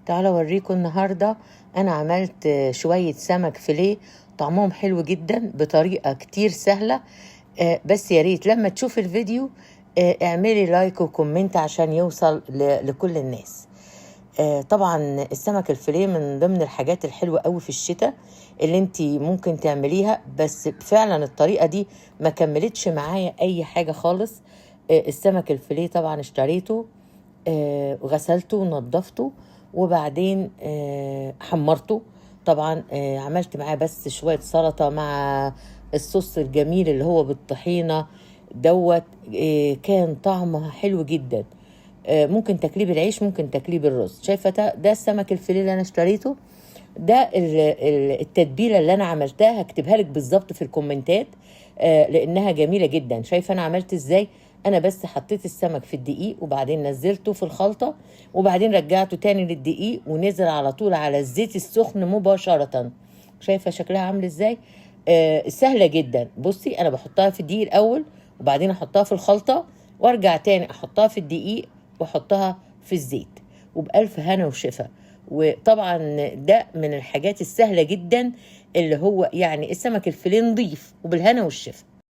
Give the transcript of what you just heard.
تعالوا اوريكم النهارده. انا عملت شوية سمك فيليه طعمهم حلو جدا بطريقة كتير سهله. بس يا ريت لما تشوف الفيديو اعملي like و comment عشان يوصل لكل الناس. طبعا السمك الفيليه من ضمن الحاجات الحلوة قوي في الشتاء اللي انت ممكن تعمليها، بس فعلا الطريقة دي ما كملتش معايا اي حاجة خالص. السمك الفيليه طبعا اشتريته، وغسلته ونضفته، وبعدين حمرته. طبعا عملت معاه بس شوية سلطة مع الصوص الجميل اللي هو بالطحينة دوت. كان طعمها حلو جدا. ممكن تاكليه بالعيش، ممكن تاكليه بالرز. شايفه ده السمك الفيليه اللي انا اشتريته ده. التتبيله اللي انا عملتها هكتبها لك بالظبط في الكومنتات، لانها جميلة جدا. شايفه انا عملت ازاي؟ انا بس حطيت السمك في الدقيق وبعدين نزلته في الخلطة وبعدين رجعته تاني للدقيق ونزل على طول على الزيت السخن مباشرة. شايفه شكلها عامل ازاي؟ سهلة جدا. بصي انا بحطها في الدقيق الاول وبعدين احطها في الخلطة وارجع تاني احطها في الدقيق واحطها في الزيت، وبألف هنا وشفا. وطبعا ده من الحاجات السهلة جدا اللي هو يعني السمك الفيليه نضيف، وبالهنا والشفا.